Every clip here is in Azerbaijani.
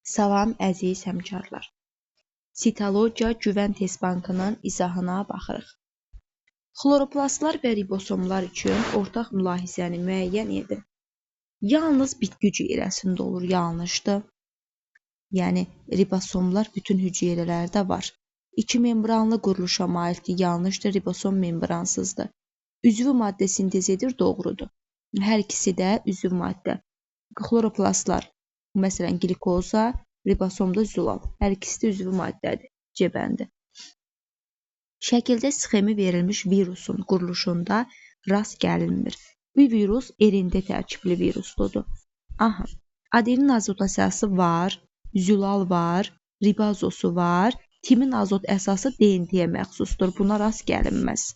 Salam əziz həmkarlar. Sitologiya Güvən Test Bankının izahına baxırıq. Xloroplastlar və ribosomlar üçün ortaq mülahizəni müəyyən edin. Yalnız bitki hüceyrəsində olur, yanlışdır. Yəni ribosomlar bütün hüceyrələrdə var. İki membranlı quruluşa malikdir, yanlışdır. Ribosom membransızdır. Üzvü maddə sintez edir, doğrudur. Hər ikisi də üzv maddə. Xloroplastlar, məsələn, qlikoza, ribosomda zülal. Hər ikisi də üzvü maddədir, C bəndi. Şəkildə sxemi verilmiş virusun quruluşunda rast gəlinmir. Bu virus RNT tərkibli virusdur. Aha, adenin azot əsası var, zülal var, ribozosu var. Timin azot əsası DNT-yə məxsusdur. Buna rast gəlinməz.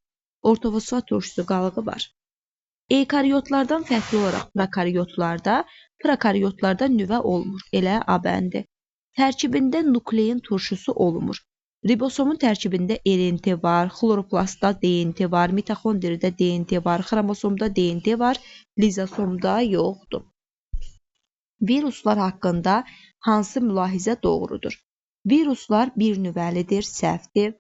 Ortofosfat turşusu qalığı var. Eukaryotlardan fərqli olaraq prokaryotlarda nüvə olmur. Elə A bəndi. Tərkibində nuklein turşusu olmur. Ribosomun tərkibində RNT var, xloroplastda DNT var, mitoxondrida DNT var, xromosomda DNT var, lizosomda yoxdur. Viruslar haqqında hansı mülahizə doğrudur? Viruslar bir nüvəlidir, səhvdir.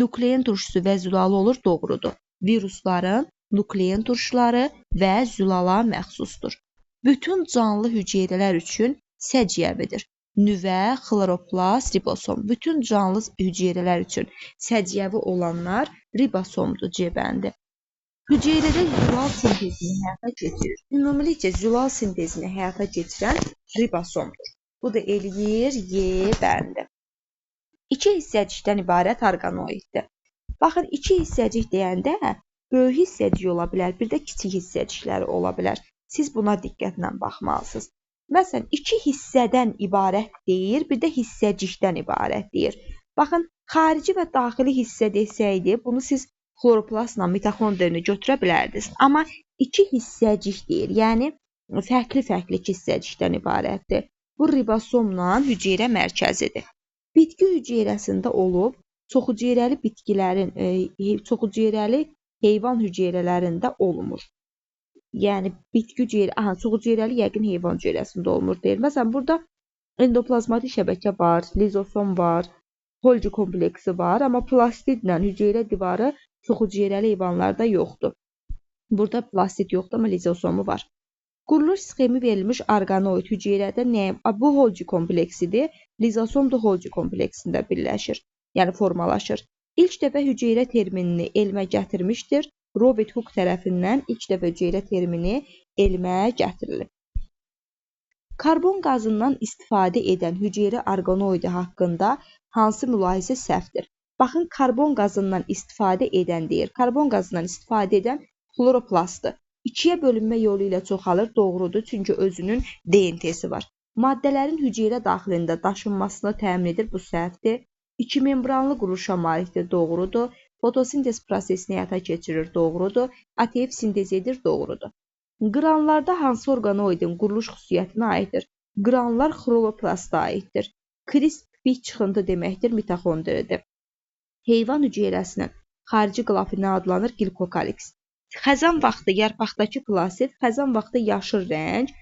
Nuklein turşusu və zülalı olur, doğrudur. Virusların nuklein turşuları və zülala məxsusdur. Bütün canlı hüceyrələr üçün səciyyəvidir. Nüvə, xloroplast, ribosom. Bütün canlı hüceyrələr üçün səciyyəvi olanlar ribosomdur, C bəndi. Hüceyrədə zülal sintezini həyata keçirir. Ümumilikcə zülal sintezini həyata keçirən ribosomdur. Bu da eləyir Y bəndi. İki hissəcikdən ibarət orqanoiddir. Baxın, iki hissəcik deyəndə böyük hissəcik ola bilər, bir də kiçik hissəcikləri ola bilər. Siz buna diqqətlə baxmalısınız. Məsələn, iki hissədən ibarət deyir, bir də hissəcikdən ibarət deyir. Baxın, xarici və daxili hissə desəydi, bunu siz xloroplastla mitoxondrini götürə bilərdiniz. Amma iki hissəcik deyir, yəni fərqli-fərqli iki hissəcikdən ibarətdir. Bu ribosomla hüceyrə mərkəzidir. Bitki hüceyrəsində olub, çoxhüceyrəli bitkilərin, çoxhüceyrəli heyvan hüceyrələrində olmur. Yəni bitki hüceyrə, aha, çoxhüceyrəli yəqin heyvan hüceyrəsində olmur deyir. Məsələn, burada endoplazmatik şəbəkə var, lizosom var, Golgi kompleksi var, amma plastidlə hüceyrə divarı çoxhüceyrəli heyvanlarda yoxdur. Burada plastid yoxdur, amma lizosomu var. Quruluş sxemi verilmiş orqanoid hüceyrədə nəyə? Bu Golgi kompleksidir. Lizosom da Golgi kompleksində birləşir, yəni formalaşır. İlk dəfə hüceyrə terminini elmə gətirmişdir. Robert Hooke tərəfindən ilk dəfə hüceyrə termini elmə gətirilib. Karbon qazından istifadə edən hüceyrə orqanoidi haqqında hansı mülahizə səhvdir? Baxın, karbon qazından istifadə edən deyir. Karbon qazından istifadə edən xloroplastdır. İkiyə bölünmə yolu ilə çoxalır, doğrudur, çünki özünün DNT-si var. Maddələrin hüceyrə daxilində daşınmasını təmin edir, bu səhvdir. İki membranlı quruluşa malikdir, doğrudur. Fotosintez prosesini həyata keçirir, doğrudur. ATF sintez edir, doğrudur. Qranlarda hansı orqanoidin quruluş xüsusiyyətinə aiddir? Qranlar xloroplasta aiddir. Krist pipik çıxıntı deməkdir, mitoxondridir. Heyvan hüceyrəsinin xarici qilafı nə adlanır? Glikokaliks. Xəzan vaxtı yarpaqdakı plastid, xəzan vaxtı yaşıl rəng,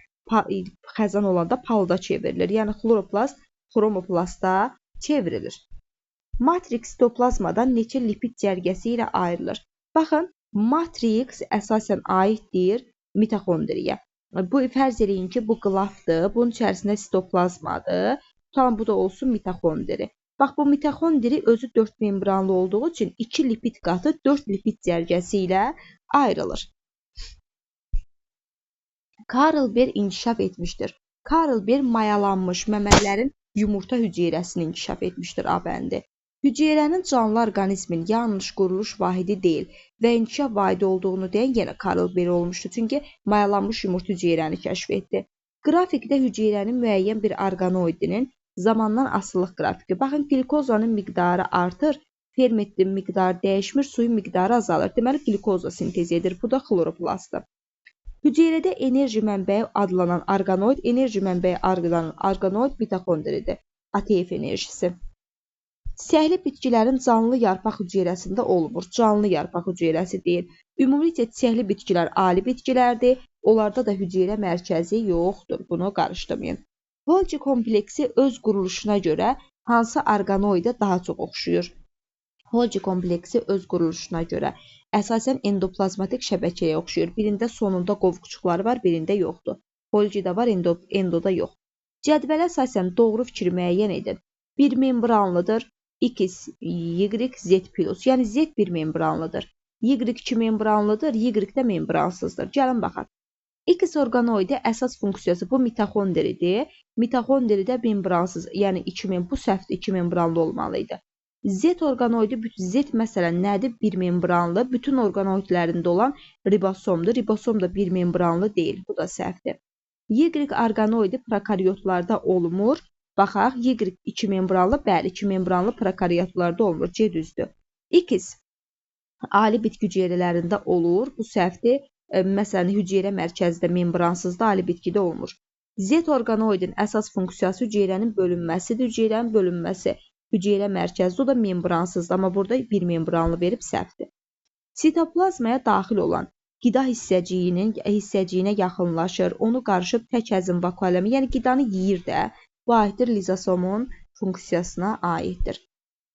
xəzan olanda palıda çevrilir. Yəni xloroplast xromoplasta çevrilir. Matriks sitoplazmadan neçə lipid cərgəsi ilə ayrılır? Baxın, matriks əsasən aiddir mitoxondriyə. Bu fərz eləyin ki, bu qilafdır, bunun içərisində sitoplazmadır. Tutalım, bu da olsun mitoxondri. Bax, bu mitoxondri özü 4 membranlı olduğu üçün 2 lipid qatı 4 lipid cərgəsi ilə ayrılır. Karl Ber inkişaf etmişdir. Karl Ber mayalanmış məməlilərin yumurta hüceyrəsini inkişaf etmişdir A bəndi. Hüceyrənin canlı orqanizmin yalnız quruluş vahidi deyil və inkişaf vahidi olduğunu deyən yenə Karl Ber olmuşdu. Çünki mayalanmış yumurta hüceyrəni kəşf etdi. Qrafikdə hüceyrənin müəyyən bir orqanoidinin zamandan asılılıq qrafiki. Baxın, qlikozanın miqdarı artır, fermentin miqdarı dəyişmir, suyun miqdarı azalır. Deməli, qlikoza sintez edir. Bu da xloroplastdır. Hüceyrədə enerji mənbəyi adlanan orqanoid, enerji mənbəyi adlanan orqanoid mitoxondridir. ATF enerjisi. Çiçəkli bitkilərin canlı yarpaq hüceyrəsində olmur. Canlı yarpaq hüceyrəsi deyil. Ümumilikcə çiçəkli bitkilər ali bitkilərdir. Onlarda da hüceyrə mərkəzi yoxdur. Bunu qarışdırmayın. Golgi kompleksi öz quruluşuna görə hansı orqanoidə daha çox oxşuyur? Golgi kompleksi öz quruluşuna görə əsasən endoplazmatik şəbəkəyə oxşuyur. Birində sonunda qovuqçuqları var, birində yoxdur. Golgidə var, endoda yox. Cədvələ əsasən doğru fikri müəyyən edin. Bir membranlıdır, X, Y, Z plus. Yəni Z bir membranlıdır. Y iki membranlıdır, Y də membransızdır. Gəlin baxaq. X orqanoidi əsas funksiyası bu mitoxondridir. Mitoxondri də membransız, yəni bu səhvdir, iki membranlı olmalı idi. Z orqanoidi, Z məsələn nədir? Bir membranlı, bütün orqanoidlərində olan ribosomdur. Ribosom da bir membranlı deyil, bu da səhvdir. Y orqanoidi prokaryotlarda olmur. Baxaq, Y iki membranlı, bəli, iki membranlı prokaryotlarda olmur, C düzdür. X ali bitki hüceyrələrində olur, bu səhvdir. Məsələn, hüceyrə mərkəzdə membransızda, ali bitkidə olmur. Z orqanoidin əsas funksiyası hüceyrənin bölünməsidir. Hüceyrənin bölünməsi hüceyrə mərkəzdə, o da membransızdır, amma burada bir membranlı verib səhvdir. Sitoplazmaya daxil olan qida hissəciyinə yaxınlaşır, onu qarışıb tək həzm vakuoləmi, yəni qidanı yeyir də, bu aiddir lizosomun funksiyasına aiddir.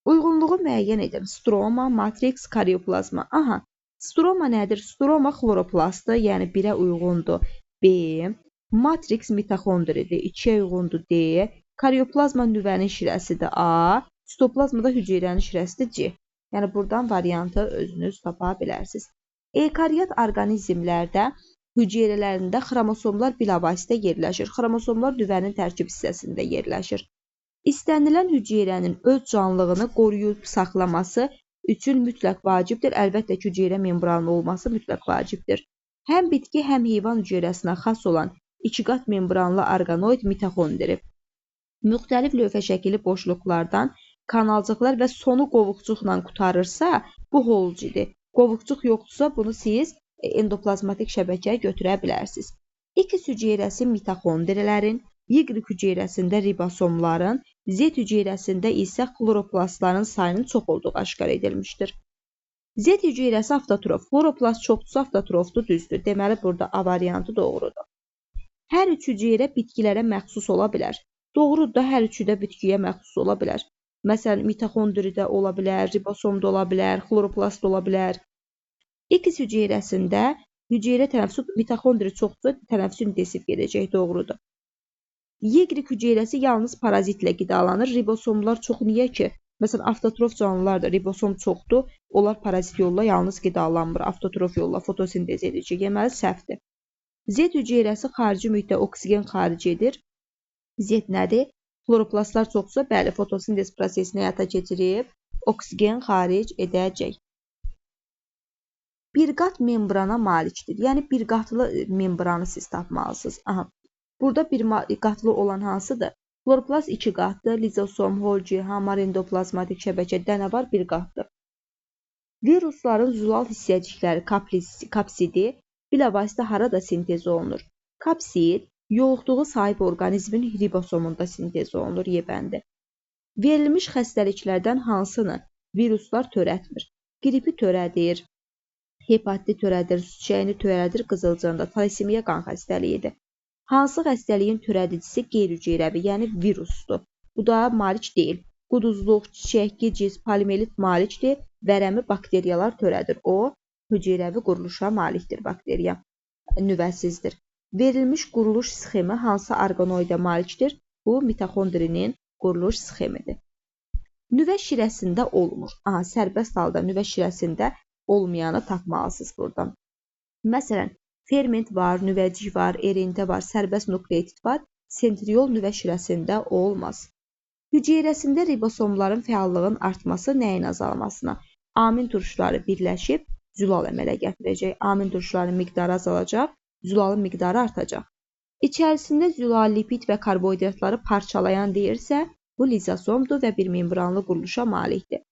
Uyğunluğu müəyyən edin. Stroma, matriks, karyoplazma. Aha, stroma nədir? Stroma xloroplastı, yəni 1-ə uyğundur B. Matriks mitoxondridir, 2-yə uyğundur D. Karyoplazma nüvənin şirəsidir A. Sitoplazma da hüceyrənin şirəsidir C. Yəni buradan variantı özünüz tapa bilərsiniz. Eukaryot orqanizmlərdə hüceyrələrində xromosomlar bilavasitə yerləşir. Xromosomlar nüvənin tərkib hissəsində yerləşir. İstənilən hüceyrənin öz canlılığını qoruyub saxlaması üçün mütləq vacibdir. Əlbəttə ki, hüceyrə membranlı olması mütləq vacibdir. Həm bitki, həm heyvan hüceyrəsinə xas olan iki qat membranlı orqanoid mitoxondri. Müxtəlif lövhə şəkilli boşluqlardan kanalcıqlar və sonu qovuqcuqla qurtarırsa, bu holcidir. Qovuqcuq yoxdursa, bunu siz endoplazmatik şəbəkəyə götürə bilərsiniz. X hüceyrəsi mitoxondrilərin, Y hüceyrəsində ribosomların, Z hüceyrəsində isə xloroplastların sayının çox olduğu aşkar edilmişdir. Z hüceyrəsi avtotrof, xloroplast çoxdursa avtotrofdur, düzdür. Deməli, burada A variantı doğrudur. Hər üç hüceyrə bitkilərə məxsus ola bilər. Doğrudur da, hər üçü də bitkiyə məxsus ola bilər. Məsələn, mitoxondri də ola bilər, ribosom da ola bilər, xloroplast da ola bilər. X hüceyrəsində hüceyrə tənəffüsü, mitoxondri çoxdursa tənəffüsü intensiv gedəcək, doğrudur. Y hüceyrəsi yalnız parazitlə qidalanır. Ribosomlar çox, niyə ki? Məsələn, avtotrof canlılarda ribosom çoxdur, onlar parazit yolla yalnız qidalanmır, avtotrof yolla fotosintez edəcək. Deməli, səhvdir. Z hüceyrəsi xarici mühitdə oksigen xaric edir. Z nədir? Xloroplastlar çoxdursa, bəli, fotosintez prosesini həyata keçirib, oksigen xaric edəcək. Bir qat membrana malikdir. Yəni, bir qatlı membranı siz tapmalısınız. Aha. Burada bir qatlı olan hansıdır? Xloroplast iki qatlı, lizosom, holci, hamar endoplazmatik şəbəkə, dənə var, bir qatlı. Virusların zülal hissəcikləri, kapsidi bilavasitə harada sintez olunur? Kapsid yoluxduğu sahib orqanizmin ribosomunda sintez olunur, Y bəndi. Verilmiş xəstəliklərdən hansını viruslar törətmir? Qripi törədir, hepatiti törədir, su çiçəyini törədir, qızılcanda, talasemiya qan xəstəliyidir. Hansı xəstəliyin törədicisi qeyri-hüceyrəvi, yəni virusdur? Bu da malik deyil. Quduzluq, çiçək, geciz, poliomiyelit malikdir. Vərəmi bakteriyalar törədir. O, hüceyrəvi quruluşa malikdir bakteriya. Nüvəsizdir. Verilmiş quruluş sxemi hansı orqanoidə malikdir? Bu, mitoxondrinin quruluş sxemidir. Nüvə şirəsində olmur. Aha, sərbəst halda nüvə şirəsində olmayanı tapmalısınız buradan. Məsələn, ferment var, nüvəcik var, RNT var, sərbəst nukleotid var, sentriol nüvə şirəsində olmaz. Hüceyrəsində ribosomların fəallığının artması nəyin azalmasına? Amin turşuları birləşib zülal əmələ gətirəcək. Amin turşularının miqdarı azalacaq, zülalın miqdarı artacaq. İçərisində zülal, lipid və karbohidratları parçalayan deyirsə, bu lizosomdur və bir membranlı quruluşa malikdir.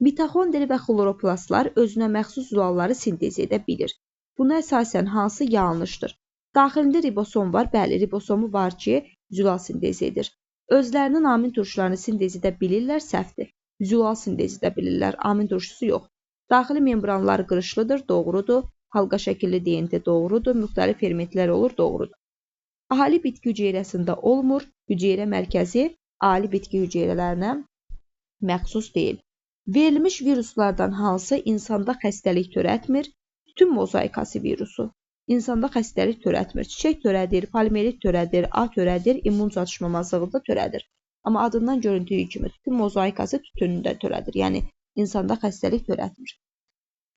Mitoxondri və xloroplastlar özünə məxsus zülalları sintez edə bilir. Buna əsasən hansı yanlışdır? Daxilində ribosom var, bəli, ribosomu var ki, zülal sintez edir. Özlərinin amin turşularını sintez edə bilirlər, səhvdir. Zülal sintez edə bilirlər, amin turşusu yox. Daxili membranlar qırışlıdır, doğrudur. Halqa şəkilli DNT doğrudur. Müxtəlif fermentlər olur, doğrudur. Ahali bitki hüceyrəsində olmur. Hüceyrə mərkəzi ali bitki hüceyrələrinə məxsus deyil. Verilmiş viruslardan hansı insanda xəstəlik törətmir? Tütün mozaikası virusu. İnsanda xəstəlik törətmir. Çiçək törədir, poliomiyelit törədir, A törədir, immun çatışmamazlığı da törədir. Amma adından göründüyü kimi tütün mozaikası tütündə törədir. Yəni insanda xəstəlik törətmir.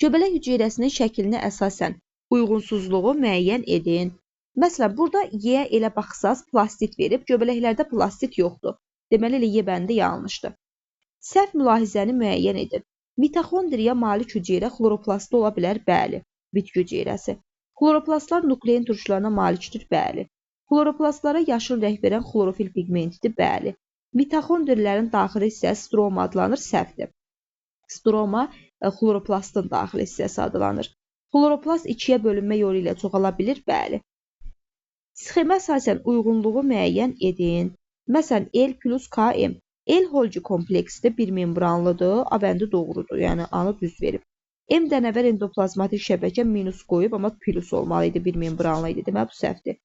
Göbələk hüceyrəsinin şəklinə əsasən uyğunsuzluğu müəyyən edin. Məsələn, burada Y-yə elə baxsaz plastit verib, göbələklərdə plastit yoxdur. Deməli, elə Y bəndi yanlışdır. Səhv mülahizəni müəyyən edin. Mitoxondriya malik hüceyrə xloroplastlı ola bilər, bəli, bitki hüceyrəsi. Xloroplastlar nuklein turşularına malikdir, bəli. Xloroplastlara yaşıl rəng verən xlorofil piqmentidir, bəli. Mitoxondrilərin daxili hissəsi stroma adlanır, səhvdir. Stroma xloroplastın daxili hissəsi adlanır. Xloroplast ikiyə bölünmə yolu ilə çoxala bilir, bəli. Sxemə əsasən uyğunluğu müəyyən edin. Məsələn, L plus KM. L Holgi kompleksdir, bir membranlıdır. A bəndi doğrudur, yəni A-nı düz verib. M dənəvər endoplazmatik şəbəkə minus qoyub, amma plus olmalı idi, bir membranlı idi. Deməli, bu səhvdir.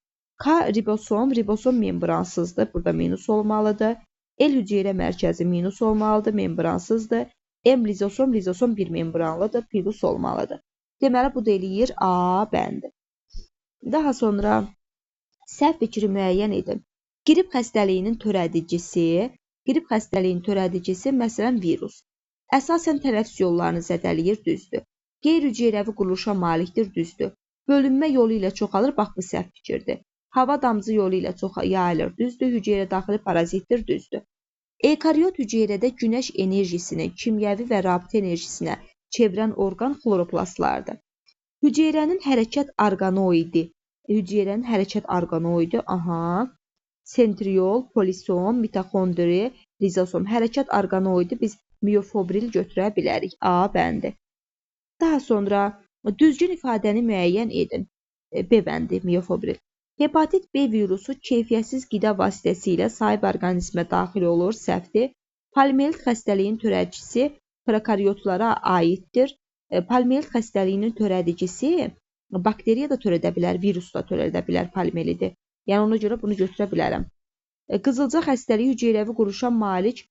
K ribosom, ribosom membransızdır, burada minus olmalıdır. L hüceyrə mərkəzi minus olmalıdır, membransızdır. M lizosom, lizosom bir membranlıdır, plus olmalıdır. Deməli, bu da eləyir A bəndi. Daha sonra səhv fikri müəyyən edin. Qrip xəstəliyinin törədicisi, qrip xəstəliyinin törədicisi məsələn virus. Əsasən tənəffüs yollarını zədələyir, düzdür. Qeyri-hüceyrəvi quruluşa malikdir, düzdür. Bölünmə yolu ilə çoxalır, bax bu səhv fikirdir. Hava damcı yolu ilə çox yayılır, düzdür. Hüceyrə daxili parazitdir, düzdür. Eukaryot hüceyrədə günəş enerjisini kimyəvi və rabitə enerjisinə çevirən orqan xloroplastlardır. Hüceyrənin hərəkət orqanoidi, hüceyrənin hərəkət orqanoidi, aha, sentriol, polisom, mitoxondri, lizosom. Hərəkət orqanoidi biz miofibril götürə bilərik. A bəndi. Daha sonra düzgün ifadəni müəyyən edin. B bəndi, miofibril. Hepatit B virusu keyfiyyətsiz qida vasitəsilə sahib orqanizmə daxil olur, səhvdir. Poliomiyelit xəstəliyinin törədicisi prokaryotlara aiddir. Poliomiyelit xəstəliyinin törədicisi bakteriya da törədə bilər, virus da törədə bilər poliomiyeliti. Yəni ona görə bunu götürə bilərəm. Qızılca xəstəliyi hüceyrəvi quruluşa malik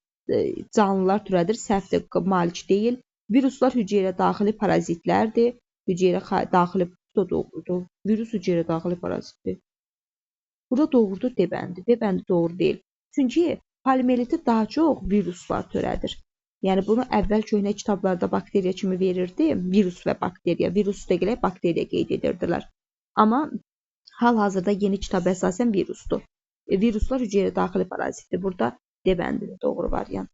canlılar törədir, səhvdir, malik deyil. Viruslar hüceyrə daxili parazitlərdir. Hüceyrə daxili bu da doğrudur. Virus hüceyrə daxili parazitdir. Burada doğrudur D bəndi. B bəndi doğru deyil. Çünki poliomiyeliti daha çox viruslar törədir. Yəni bunu əvvəl köhnə kitablarda bakteriya kimi verirdi. Virus və bakteriya. Virus üstəgələk bakteriya qeyd edirdilər. Amma hal-hazırda yeni kitab əsasən virusdur. Viruslar hüceyrə daxili parazitdir. Burada D bəndinin doğru variant.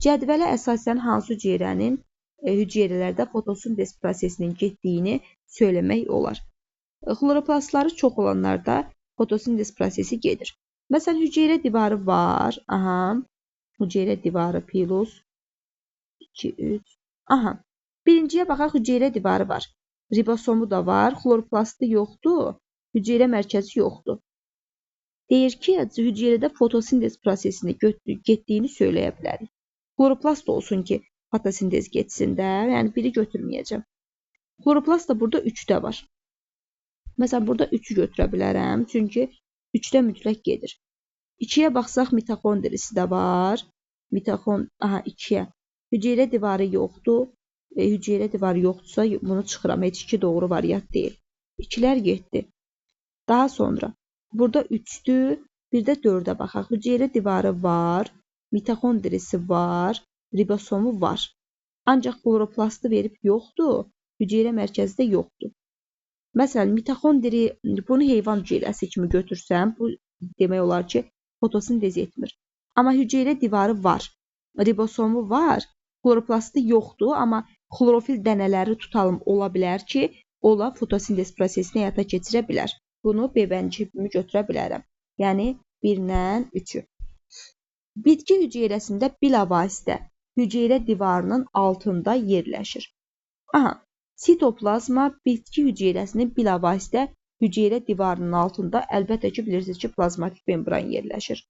Cədvələ əsasən hansı hüceyrənin hüceyrələrdə fotosintez prosesinin getdiyini söyləmək olar. Xloroplastları çox olanlarda fotosintez prosesi gedir. Məsələn, hüceyrə divarı var. Aha. Hüceyrə divarı plus 2, 3. Aha. Birinciyə baxaq, hüceyrə divarı var. Ribosomu da var, xloroplastı yoxdur, hüceyrə mərkəzi yoxdur. Deyir ki, hüceyrədə fotosintez prosesini getdiyini söyləyə bilərik. Xloroplast olsun ki, fotosintez getsin də, yəni biri götürməyəcəm. Xloroplast da burada 3-də var. Məsələn, burada 3-ü götürə bilərəm, çünki 3-də mütləq gedir. 2-yə baxsaq, mitoxondrisi də var. Aha, 2-yə. Hüceyrə divarı yoxdur. Hüceyrə divarı yoxdursa, bunu çıxıram. Heç 2 doğru variant deyil. 2-lər getdi. Daha sonra, burada 3-dür, bir də 4-ə baxaq. Hüceyrə divarı var, mitoxondrisi var, ribosomu var. Ancaq xloroplastı verib yoxdur, hüceyrə mərkəzi də yoxdur. Məsələn, mitoxondri, bunu heyvan hüceyrəsi kimi götürsəm, bu demək olar ki, fotosintez etmir. Amma hüceyrə divarı var, ribosomu var, xloroplastı yoxdur, amma xlorofil dənələri tutalım ola bilər ki, ola fotosintez prosesini həyata keçirə bilər. Bunu B bəndi kimi götürə bilərəm. Yəni 1-lə 3-ü. Bitki hüceyrəsində bilavasitə hüceyrə divarının altında yerləşir. Aha, sitoplazma bitki hüceyrəsinin bilavasitə hüceyrə divarının altında əlbəttə ki, bilirsiniz ki, plazmatik membran yerləşir.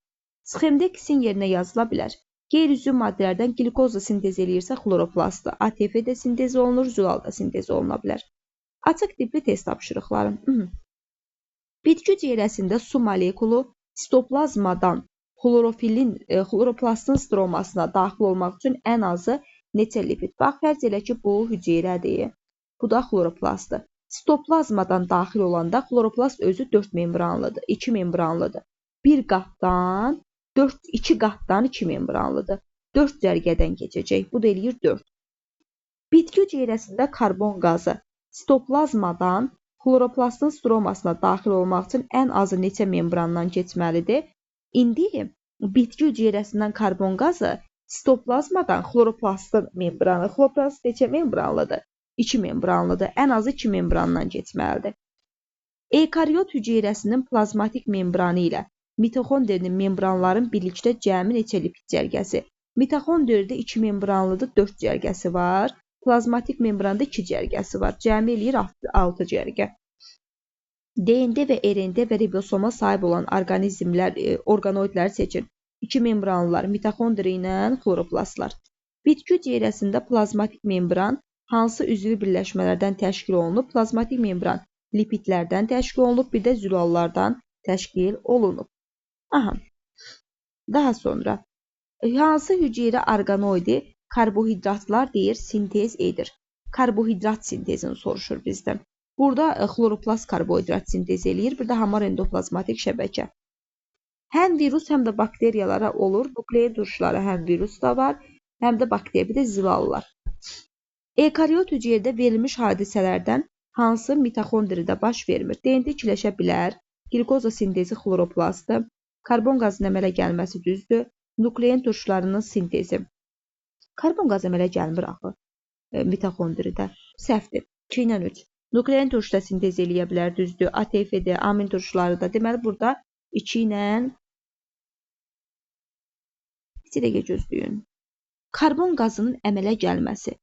Sxemdə X-in yerinə yazıla bilər. Qeyri-üzvü maddələrdən qlikoza sintez eləyirsə xloroplastda, ATF də sintez olunur, zülal da sintez oluna bilər. Açıq tipli test tapşırıqları. Bitki hüceyrəsində su molekulu sitoplazmadan xloroplastın stromasına daxil olmaq üçün ən azı neçə lipid? Bax, fərz elə ki, bu hüceyrədir. Bu da xloroplastdır. Sitoplazmadan daxil olanda xloroplast özü 4 membranlıdır, 2 membranlıdır. Bir qatdan, 4, 2 qatdan 2 membranlıdır. 4 cərgədən keçəcək. Bu da eləyir 4. Bitki hüceyrəsində karbon qazı sitoplazmadan xloroplastın stromasına daxil olmaq üçün ən azı neçə membrandan keçməlidir? İndi bitki hüceyrəsindən karbon qazı sitoplazmadan xloroplastın membranı. Xloroplast neçə membranlıdır? 2 membranlıdır. Ən azı 2 membrandan keçməlidir. Eukaryot hüceyrəsinin plazmatik membranı ilə mitoxondrinin membranların birlikdə cəmi neçə lipid cərgəsi? Mitoxondrdə 2 membranlıdır, 4 cərgəsi var. Plazmatik membranda 2 cərgəsi var. Cəmi eləyir 6 cərgə. DND və RND və ribosoma sahib olan orqanizmlər, orqanoidləri seçin. 2 membranlılar, mitoxondri ilə xloroplastlar. Bitki hüceyrəsində plazmatik membran hansı üzvü birləşmələrdən təşkil olunub? Plazmatik membran lipidlərdən təşkil olunub, bir də zülallardan təşkil olunub. Aha. Daha sonra hansı hüceyrə orqanoidi karbohidratlar deyir, sintez edir? Karbohidrat sintezini soruşur bizdən. Burada xloroplast karbohidrat sintez eləyir, bir də hamar endoplazmatik şəbəkə. Həm virus, həm də bakteriyalara olur. Nuklein turşuları həm virus da var, həm də bakteriya, bir də zilallar. Eukaryot hüceyrədə verilmiş hadisələrdən hansı mitoxondridə baş vermir? DNT ikiləşə bilər, qlikoza sintezi xloroplastı, karbon qazının əmələ gəlməsi düzdür, nuklein turşularının sintezi. Karbon qazı əmələ gəlmir axı mitoxondridə. Səhvdir. 2 ilə 3. Nuklein turşu da sintez eləyə bilər, düzdür. ATF-dir, amin turşuları da. Deməli, burada 2 ilə 2 dəqiqə gözləyin. Karbon qazının əmələ gəlməsi.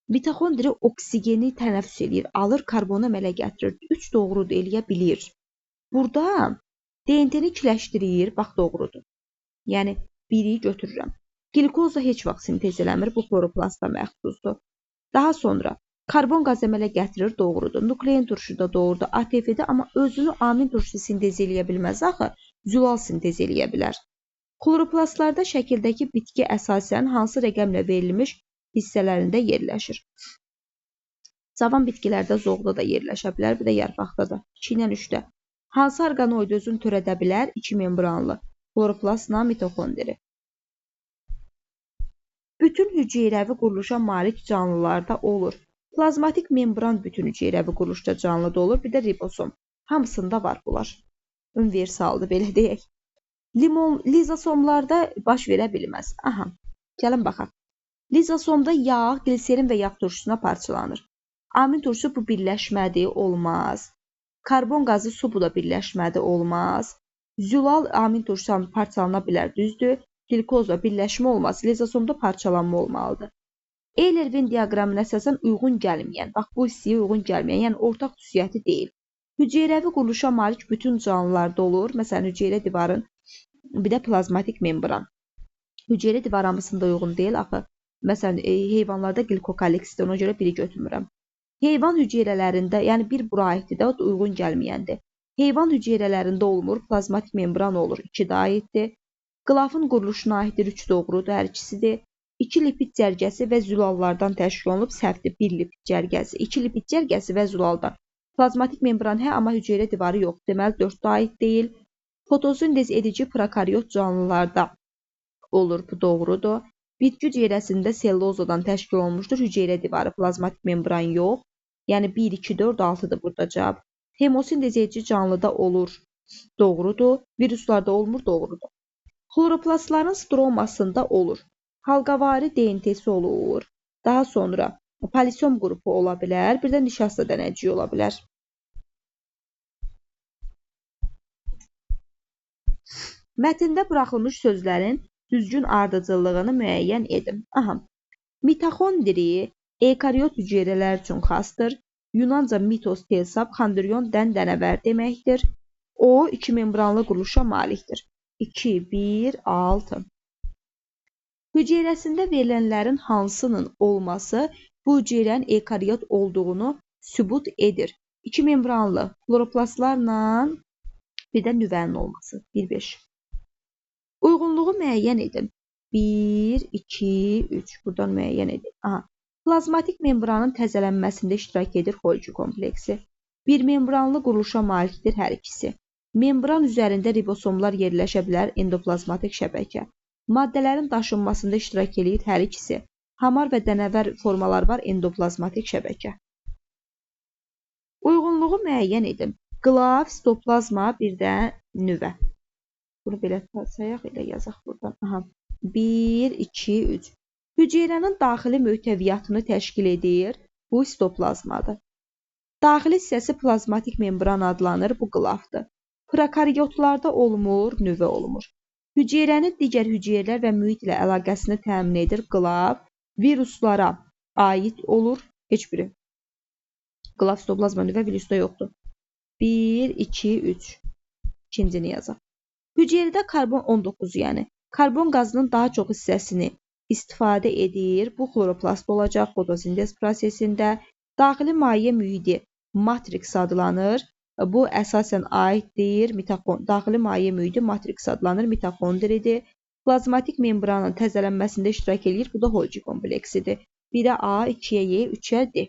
Mitoxondri oksigeni tənəffüs eləyir, alır, karbonu əmələ gətirir. 3 doğrudur, eləyə bilir. Burada DNT-ni ikiləşdirir, bax doğrudur. Yəni, 1-i götürürəm. Qlikoza heç vaxt sintez eləmir, bu xloroplasta məxsusdur. Daha sonra karbon qazı əmələ gətirir, doğrudur. Nuklein turşu da doğrudur, ATF-də, amma özünü amin turşusu sintez eləyə bilməz axı, zülal sintez eləyə bilər. Xloroplastlarda şəkildəki bitki əsasən hansı rəqəmlə verilmiş hissələrində yerləşir? Cavan bitkilərdə zoğda da yerləşə bilər, bir də yarpaqda da. 2 ilə 3-də. Hansı orqanoid özünü törədə bilər? 2 membranlı. Xloroplastla mitoxondri. Bütün hüceyrəvi quruluşa malik canlılarda olur. Plazmatik membran bütün hüceyrəvi quruluşda canlıda olur, bir də ribosom. Hamısında var bunlar. Universaldır, belə deyək. Lizosomlarda baş verə bilməz. Aha, gəlin baxaq. Lizosomda yağ, gliserin və yağ turşusuna parçalanır. Amin turşusu bu birləşmədir, olmaz. Karbon qazı su bu da birləşmədir, olmaz. Zülal amin turşusu parçalana bilər, düzdür. Glikoza birləşmə olmaz, lizosomda parçalanma olmalıdır. Euler-Venn diaqramına əsasən uyğun gəlməyən, bax bu hissəyə uyğun gəlməyən, yəni ortaq xüsusiyyəti deyil. Hüceyrəvi quruluşa malik bütün canlılarda olur. Məsələn, hüceyrə divarın, bir də plazmatik membran. Hüceyrə divarı hamısında uyğun deyil axı. Məsələn, heyvanlarda qlikokaliksdir, ona görə biri götürmürəm. Heyvan hüceyrələrində, yəni bir bura aiddir də, o da uyğun gəlməyəndir. Heyvan hüceyrələrində olmur, plazmatik membran olur, 2 də aiddir. Qılafın quruluşuna aiddir, 3 doğrudur, hər ikisidir. 2 lipid cərgəsi və zülallardan təşkil olunub, səhvdir, 1 lipid cərgəsi, 2 lipid cərgəsi və zülaldan. Plazmatik membran hə, amma hüceyrə divarı yox, deməli 4 də aid deyil. Fotosintez edici prokaryot canlılarda olur, bu doğrudur. Bitki hüceyrəsində sellulozadan təşkil olunmuşdur, hüceyrə divarı, plazmatik membran yox. Yəni 1, 2, 4, 6-dır burada cavab. Hemosintez edici canlıda olur, doğrudur. Viruslarda olmur, doğrudur. Xloroplastların stromasında olur. Halqavari DNT-si olur. Daha sonra polisom qrupu ola bilər, bir də nişasta dənəciyi ola bilər. Mətndə buraxılmış sözlərin düzgün ardıcıllığını müəyyən edin. Aha. Mitoxondri eukaryot hüceyrələr üçün xasdır. Yunanca mitos telsap, xondrion dən dənəvər deməkdir. O, iki membranlı quruluşa malikdir. 2, 1, 6. Hüceyrəsində verilənlərin hansının olması bu hüceyrənin eukaryot olduğunu sübut edir. İki membranlı xloroplastlarla Bir də nüvənin olması. 1-5. Uyğunluğu müəyyən edin. 1, 2, 3. Buradan müəyyən edin. Aha. Plazmatik membranın təzələnməsində iştirak edir Golgi kompleksi. Bir membranlı quruluşa malikdir hər ikisi. Membran üzərində ribosomlar yerləşə bilər endoplazmatik şəbəkə. Maddələrin daşınmasında iştirak eləyir hər ikisi. Hamar və dənəvər formalar var endoplazmatik şəbəkə. Uyğunluğu müəyyən edin. Qılaf, sitoplazma, bir də nüvə. Bunu belə sayaq, elə yazaq buradan. Aha. 1, 2, 3. Hüceyrənin daxili möhtəviyyatını təşkil edir. Bu sitoplazmadır. Daxili hissəsi plazmatik membran adlanır. Bu qılafdır. Prokaryotlarda olmur, nüvə olmur. Hüceyrənin digər hüceyrələr və mühit ilə əlaqəsini təmin edir. Qılaf viruslara aid olur. Heç biri. Qılaf, sitoplazma, nüvə virusda yoxdur. 1, 2, 3. İkincini yazaq. Hüceyrədə karbon 19, yəni karbon qazının daha çox hissəsini istifadə edir. Bu xloroplast olacaq fotosintez prosesində. Daxili maye mühiti matriks adlanır. Bu əsasən aiddir. Daxili maye mühiti matriks adlanır. Mitoxondridir. Plazmatik membranın təzələnməsində iştirak eləyir. Bu da Golgi kompleksidir. 1-ə A, 2-yə Y, 3-ə D.